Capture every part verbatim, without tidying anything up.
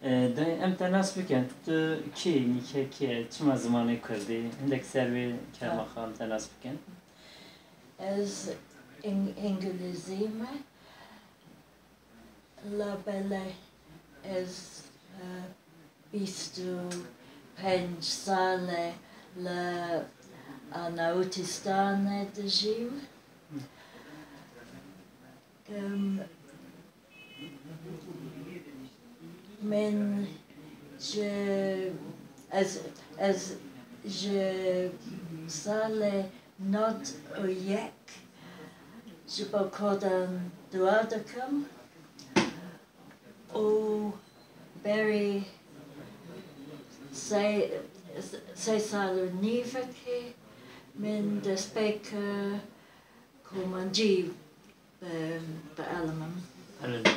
E, dayê, em te nas bikin. Tu kî, nîke kî ye? Çima zimanê kurdî? Hindek ser wê kerma xwe em te nas bikin. Ez Îng-, Îngilîzî me. Labelê ez, e, bîst û pênc sal e li Arnavutistanê dijîm. Em, min ji, ez, ez ji salê nod û yek ji bo kurdan dua dikim û berî sê, sê sal û nîvekê min destpêkir kurmancî bi, bielimin. Elbette.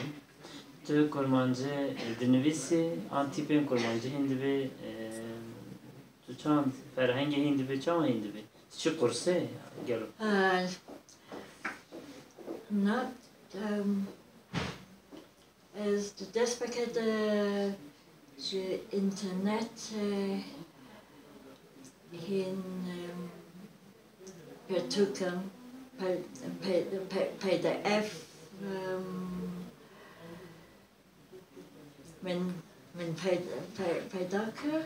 Tu kurmancî dinivîsî, an tîpên kurmancî hîn dibî, e, tu çand ferhengê hîn dibî, çawa hîn dibî? Çi qursê gelo? Ha, na, em, ez di destpêkê de ji înternetê hîn, em, pirtûkan, pe-, pe-, pe-, P D F, em, min, min pey-, pey-, peyda kir.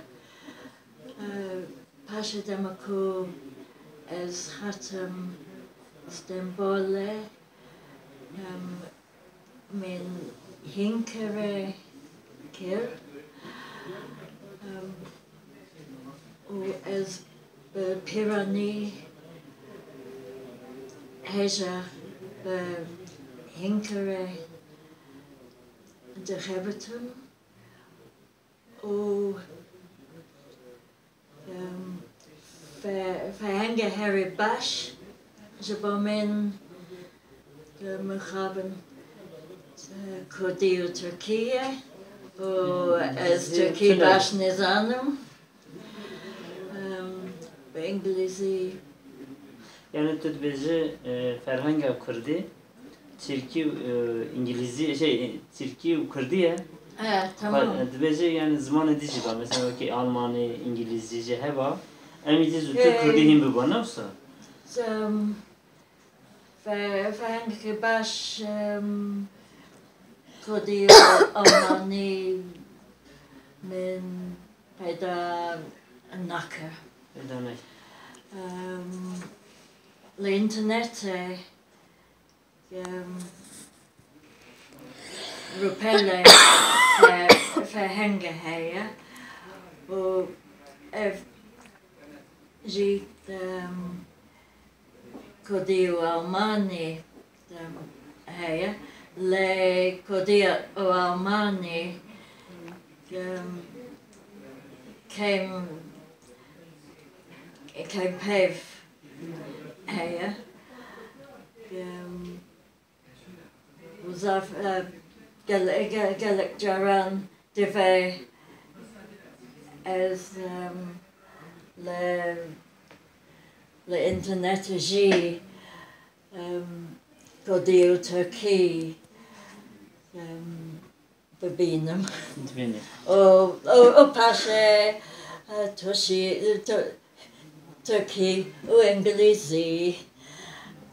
E, paşê dema ku ez hatim Stenbolê, em, min hîn kere kir. Em, û ez bi pîranî hêja bi hîn kere dixebitim û, em, fe-, ferhengê herî baş ji bo min, e, mixabin, e, kurdî û tirkî ye û ez tirkî baş nizanim. Em, bi îngilîzî. Yani tu dibêjî, e, ferhenga kurdî, tirkî û, e, îngilîzî, şey, tirkî û kurdî ye. He, tamam. Xwe, e, dibêjî yani zimanê dî jî ba, mesela wekî almanî, îngilîzî jî heba. Em îdî zûtir kurdî hîn biba, ne wisa? Em, Fe-, ferhengekî baş, em, kurdî û almanî min peyda nake. Peyda nake. Em, li înternetê, em, rûpelê fe-, ferhengê heye û ev jî, em, kurdî û almanî, em, heye. Lê kurdî û almanî, em, kêm, kêm peyv heye. Em, Û zaf, e, gel-, ge-, gelek caran divê ez, em, li, li înternetê jî, em, kurdî û tirkî, em, bibînim. Dibînim. Û, û, û paşê, e, tûşî, tu-, tirkî û îngilîzî.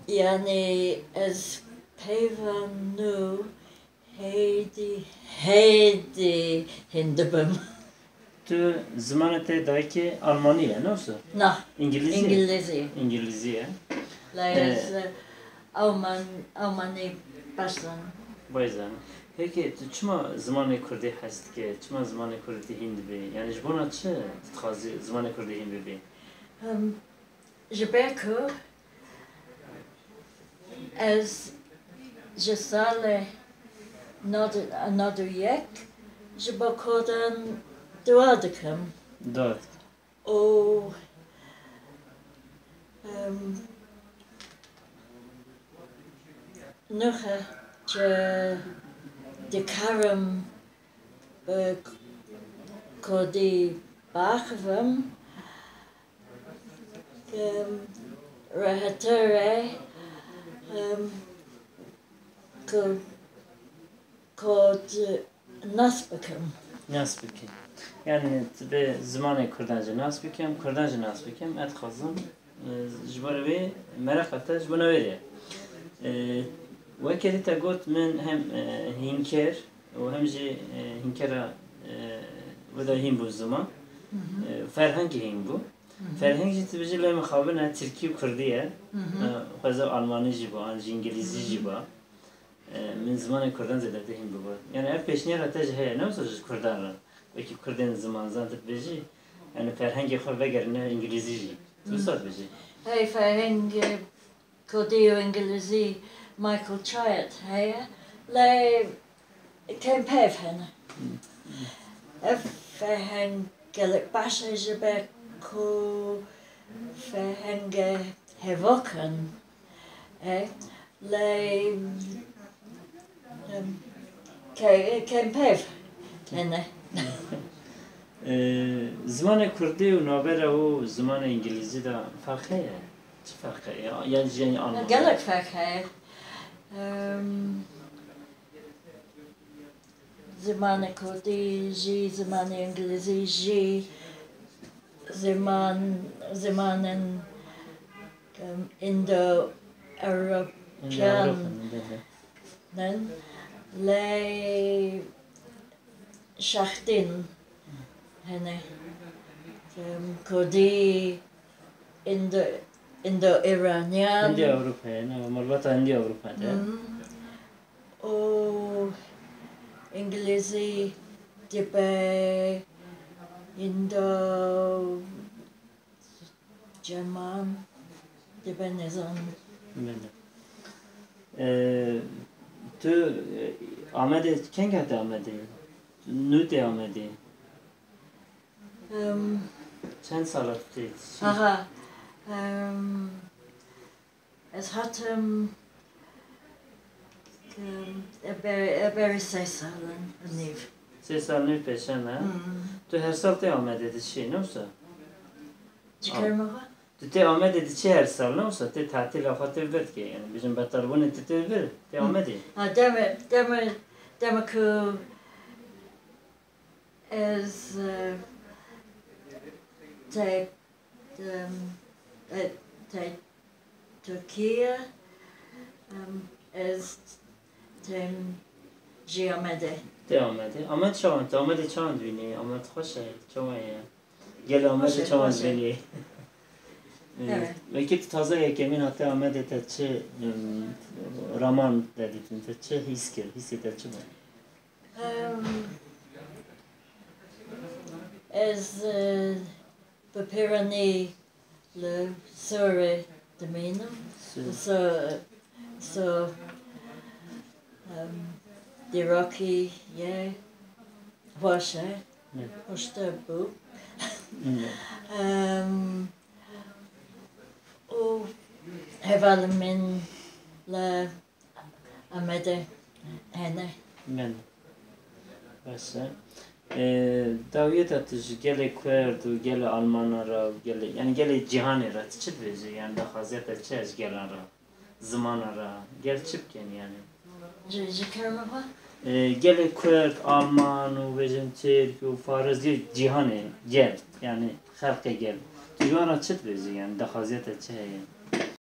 Yanî ez peyva nû hêdî, hêdî hîn dibim. Tu zimanê te dayikê almanî ye, ne wisa? Na. Îngilîzî ye? Îngilîzî. Îngilîzî ye. Lê, e, ez, e, Alman-, Almanî baş zanim. Baş zanim. Peki, tu çima zimanê kurdî hez dikî? Çima zimanê kurdî hîn dibî? Yani ji bona çi tu dixwazî zimanê kurdî hîn bibî? Em, ji ber ku ez ji salê nod, nod û yek ji bo kurdan dua dikim. Dua dikim. Û, em, niha çi dikarim bi kurdî biaxivim, em, rehetir e, em, ku, kurd Nas bikim. Nas bikim. Yani, tu bê zimanê Kurdan jî nas bikim, Kurdan jî nas bikim, ez dixwazim, e, ji bo wê mereqa te ji bo navê re. E, wekî te got, min hem, e, hînker û hem jî, e, hînkera, e, wê de hîn bû ziman. E, ferhengî hîn bû. Ferheng jî tu bijî lê mixabin e, tirkî û kurdî ye. E, xweza almanî jî bû, an jî îngilîzî jî bû. E, min zimanê kurdan zêde te hîn bû. Yani ev pêşniyara te jî heye, ne wisa ji kurdan re. Wekî kurdên zimanzan tu dibêjî, yani ferhengê xwe vegerine îngilîzî jî. Tu wisa dibêjî. Hey, ferhengê kurdî û îngilîzî Michael Chayat heye. Lê kêm peyv hene. Ev ferheng gelek baş e ji ber ku ferhenge hevakan e. Lê, em, ke-, kêm peyv hene. E, zimanê kurdî û navbera û zimanê îngilîzî de ferq heye? Çi ferq heye? Ya, ya jî, yani, anlamda? Gelek ferq heye. Em, zimanê kurdî jî, zimanê îngilîzî jî, ziman, zimanên, em, Indo-European. Indo-European, belê. Nin, lê şaxtîn hene. Em, Kurdî, Indo, Indo-Îranîyan. Hindiya Ewropayê, ne, malbata Hindiya Ewropayê de. Hmm. Û Îngilîzî dibe Indo, Ceman dibe nizanim. Belê. Ee, tu, e, Amedê, keng hatî Amedê? Nû tê Amedê? Em, Çend sala tu tê? Aha, em, ez hatim, em, e, ber-, e, berî sê sal û nîv. Sê sal nîv pêşe ne? Hmm. Tu her sal tê Amedê diçî, ne wisa? Ji kerema xwe? Tu tê Amedê diçî her sal, ne wisa? Tê tatîla xwe tê vir dikê, yani, bijin betalbûnê tu tê vir, tê Amedê. Ha, deme, deme, deme ku ez, e, tê, em, e, tê Tirkiye, em, ez têm jî Amedê. Tê Amedê. Amed çawan, tu Amedê çawan dibînî? Amed xweş e, çawan ye? Gel Amedê çawan dibînî? Evet. Wekî tu taze yekemîn hatî Amedê, te çi, em, raman te dîtin, te çi hîs kir, hîsê te çi bû? Em, ez, e, bi pêranî li Sûrê dimînim. Sûr. So, so, em, dîrokî ye, xweş e, Evet. Hoştir bû. Evet. Em, û hevalên min li Amedê hene. Belê. Baş e. Ee, dawiyê te tu ji gelê Kurd û gelê Almanan re û gelê, yani gelê cîhanê re tu çi dibêjî? Yani daxwaziya te çi ye ji gelan re? Zimanan re? Gel çi bikin yani? Ji, ji kerema xwe? Ee, gelê Kurd, Alman û bêjin Tirk û Faris, yê cîhanê gel, yani xelkê gel. Tu ji wan re çi dibêjî? Yani daxwaziya te çi heye?